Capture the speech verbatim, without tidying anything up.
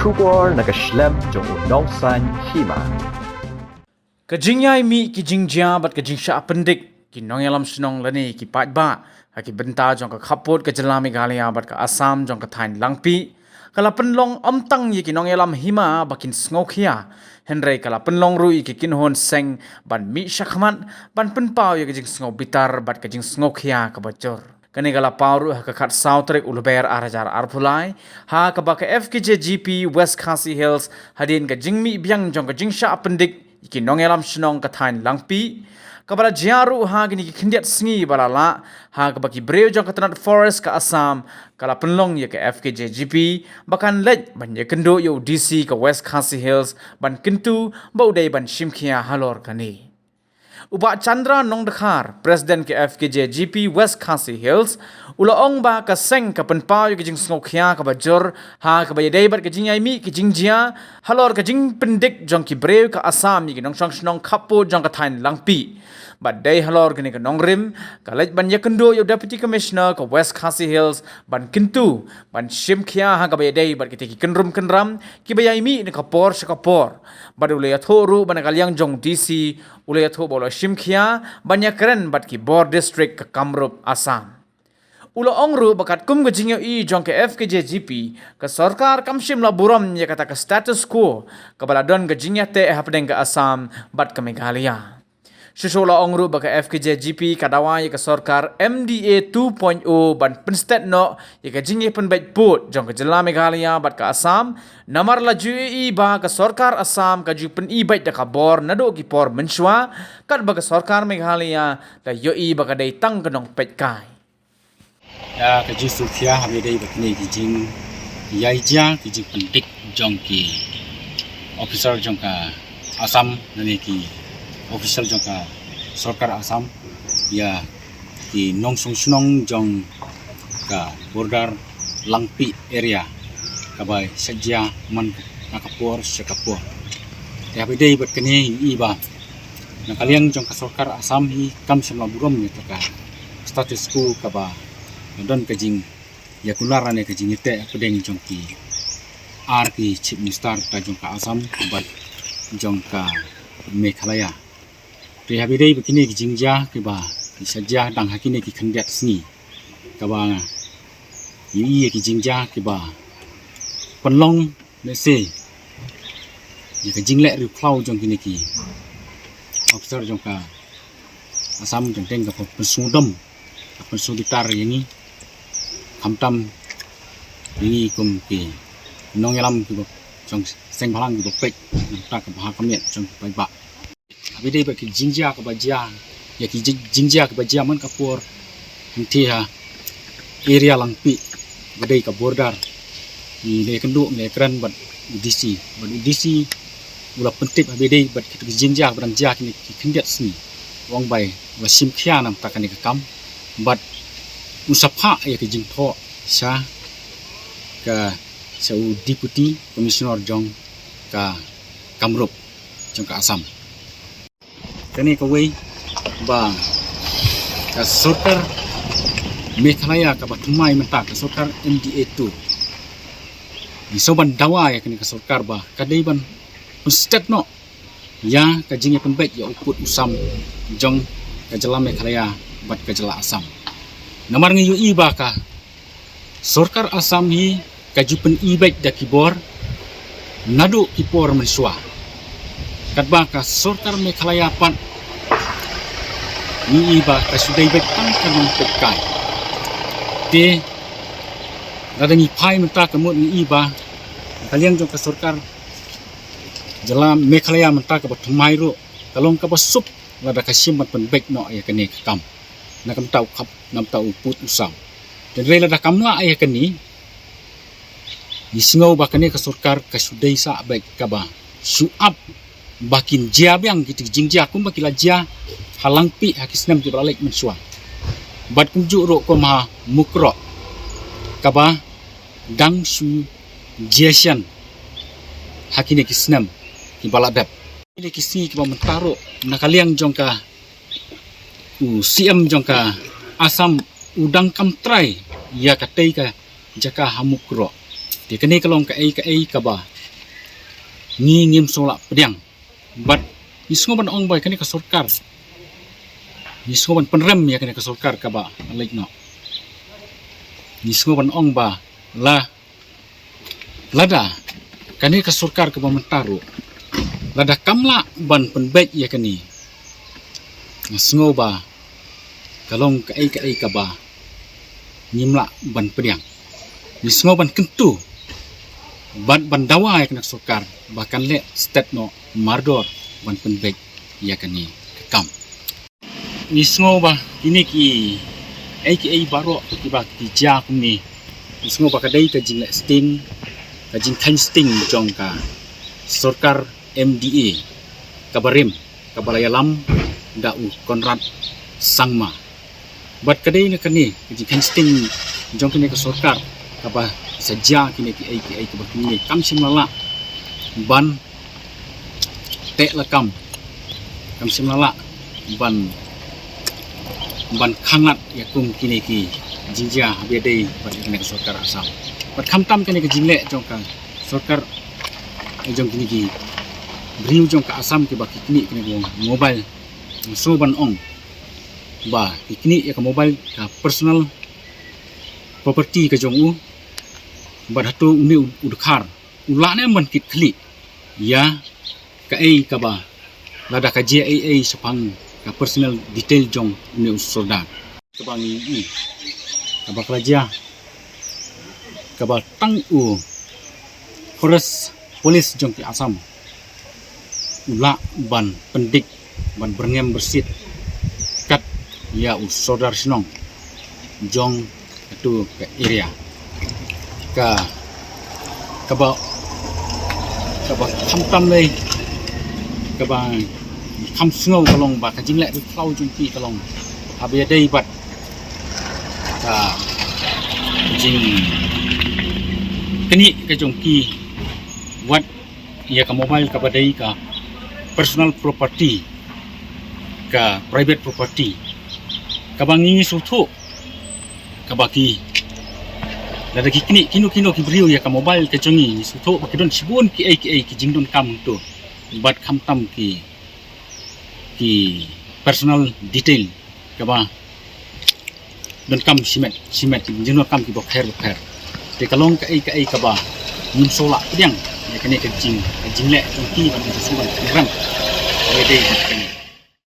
Khubor na ka shlem jong u Nongsaiñ Hima. Ka jingïaimih ki jingjia bad ka jingshah pyndik ki nongïalam shnong lane ki paidbah ha ki bynta jong ka khappud ka jylla Meghalaya bad ka Assam jong ka thaiñ Langpih ka la pynlong ym tang ïa ki nongïalam hima ba kin sngewkhia, hynrei ka la pynlong ruh ïa ki kynhun seng ban mih shakhmat ban pynpaw ïa ka jingsngewbitar bad ka jingsngewkhia kaba jur. Kane ka la paw ruh ha ka khatsaw tarik u Lber ar hajar arphew lai, ha kaba ka F K J G P West Khasi Hills hadien ka jingmih biang jong ka jingshah pyndik ïa ki nongïalam shnong ka thaiñ Langpih, kaba la jia ruh ha kine ki khyndiat sngi ba la lah, ha kaba ki briew jong ka tnat Forest ka Assam ka la pynlong ïa ka F K J G P ba kan leit ban ïakynduh ïa u D C ka West Khasi Hills ban kyntu ba u dei ban shimkhia halor kane. U Bah Chandra Nongdkhar, President ka F K J G P West Khasi Hills, u la ong ba ka seng ka pynpaw ïa ka jingsngewkhia kaba jur ha kaba ïadei bad ka jingïaimih ka jingjia halor ka jingpyndik jong ki briew ka Assam ïa ki nongshong shnong khappud jong ka thaiñ Langpih. Bad dei halor kane ka nongrim ka leit ban ïakynduh ïa u Deputy Commissioner ka West Khasi Hills ban kyntu ban shimkhia ha kaba ïadei bad kita ki kynrum kynram kiba ïaimih na ka por sha ka por. Bad u la ïathuh ruh ba na ka liang jong u D C u la ïathuh ba u la shimkhia ban ïakren bad ki bor district ka Kamrup Assam. U la ong ruh ba katkum ka jingïohi jong ka F K J G P, ka sorkar kam shym la burom ïa kata ka status quo kaba la don ka jingïateh hapdeng ka Assam bad ka Meghalaya. Shuh shuh u la ong ruh ba ka F K J G P ka dawa ïa ka sorkar M D A two point oh ban pynstet noh ïa ka jingïapynbeit pud jong ka jylla Meghalaya bad ka Assam, namar la ju ïohi ba ka sorkar Assam ka ju pyni beit da ka bor naduh ki por mynshuwa, katba ka sorkar Meghalaya la ïohi ba ka dei tang ka nongpeitkai. Ïa ka jingsngewkhia ha ba ïadei bad kine ki jingïaijia ki jingpyndik jong ki officer jong ka Assam, lane ki official jong ka sorkar Assam ïa ki nongshong shnong jong ka border Langpih area kaba shah jia man na ka por sha ka por. Te ha ba ïadei bad kine i ba na ka liang jong ka sorkar Assam hi kam shym la burom ïa ka status quo kaba don ka jingïakular lane ka jingïateh hapdeng jong ki ar ki Chief Minister, ka jong ka Assam bad jong ka Meghalaya. Te ha ba ïadei bad kine ki jingjia kiba ki shah jia dang ha kine ki khyndiat sngi kaba ngi ïohi ïa ki jingjia kiba pynlong lehse ïa ka jingleh riewkhlaw jong kine ki officer jong ka Assam jong teng ka pynsngewdom, ka pynsngewbitar ïa ngi, khamtam ïa ngi kum ki nongïalam kiba jong seng bhalang kiba peit na ka bynta ka bha ka miat jong ki paidbah. Ha ba ïadei bad ki jingjia kiba jia, ïa ki jing-, jingjia kiba jia man ka por hangtei ha area Langpih ba dei ka border, ngi la ïakynduh, ngi la ïakren bad u D C, bad u D C u la pyntip ha ba ïadei bad ki jingjia ba dang jia kine ki khyndiat sngi. U ong ba u la shimkhia na ka bynta kane ka kam bad un sa phah ïa ka jingthoh sha ka, sha u Deputy Commissioner jong ka Kamrup jong ka Assam. Kane kawei ba ka sorkar Meghalaya kaba thymmai mynta, ka sorkar M D A two, ngi sngewbha ban dawa ïa kane ka sorkar ba ka dei ban pynstet noh ïa ka jingïapynbeit ïa u pud u sam jong ka jylla Meghalaya bad ka jylla Assam. Namar ngi ïohi ba ka sorkar Assam hi ka ju pyni beit da ki bor naduh ki por mynshuwa. Katba ka sorkar Meghalaya pat ngi ïohi ba ka shu dei beit tang ka nongpeitkai. Te lada ngi phai mynta ka mut ngi ïohi ba ka liang jong ka sorkar jylla Meghalaya mynta kaba thymmai ruh ka long kaba suk lada ka shim ban pynbeit noh ïa kane ka kam na ka bynta u khap, na ka bynta u pud u sam. Hynrei lada kam lah ïa kane, ngi sngew ba kane ka sorkar ka shu dei sah beit kaba shu ap ba kin jia biang kita ki jingjia kumba ki la jia ha Langpih ha ki snem kiba la leit mynshuwa. Bad kumjuh ruh kum ha Mukroh kaba dang shu jia shen ha kine ki snem kiba la dep. Kine ki sngi kiba mynta ruh na ka liang jong ka u C M jong ka Assam u dang kam trai ïa katei ka jaka ha Mukroh. Te kane ka long kaei kaei kaba ngi ngim sngewlah pdiang. Bad ngi sngew ban ong ba kane ka sorkar, ngi sngew ban pynrem ïa kane ka sorkar kaba leit noh. Ngi sngew ban ong ba la lada kane ka sorkar kaba mynta ruh, lada kam lah ban pynbeit ïa kane, nga sngew ba ka long kaei kaei kaba ngim lah ban pdiang. Ngi sngew ban kyntu bad ban dawa ïa kane ka sorkar ba kan leh stet noh mardor ban pynbeit ïa kane ka kam. Ngi sngew ba kine kiei kiei baroh kiba ki jia kumne, ngi sngew ba ka dei ka jingleh sting, ka jingkheiñ sting jong ka sorkar M D A kaba rim, kaba la ïalam da u Conrad Sangma. Bad ka dei na kane ka jingkheiñ sting jong kane ka sorkar kaba sa jia kine kiei kiei kiba kumne, kam shym la lah ban teh lakam, kam shym la lah ban, ban khangat ïa kum kine ki jingjia haba ïadei bad kane ka sorkar Assam. Bad khamtam kane ka jingleh jong ka sorkar, eh, jong kine ki briew jong ka Assam kiba ki knieh kane ka mobile. Nga sngew ban ong ba ki knieh ïa ka mobile, ka personal property ka jong u. Bad hato une u, u dkhar u lah ne em ban kit khlieh ïa kaei kaba, lada ka jia ei ei shaphang ka personal detail jong une u sordar? Kaba ngi ïohi, kaba ka la jia, kaba tang u Forest Police jong ki Assam u lah ban pyndik, ban byrngem byrsiet kat ïa u sordar shnong jong katu ka area. Ka, kaba, kaba khamtam lei, kaba kham sngew ka long ba ka jingleh rikhlaw jong ki ka long haba ïadei bad ka jingknieh ka jong ki wat ïa ka mobile kaba dei ka personal property, ka private property, kaba ngi sngewthuh kaba ki, lada ki knieh kino kino ki briew ïa ka mobile ka jong ngi, ngi sngewthuh ba ki don shibun kiei kiei ki jingdonkam hangto, bad khamtam ki, ki personal detail kaba donkam shimet shimet, ki jingdonkam kiba pher ba pher. Te ka long kaei kaei kaba ngim sngewlah pdiang ïa kane ka jing, ka jingleh jong ki, ban sngewlah pdiang. Ïa dei ka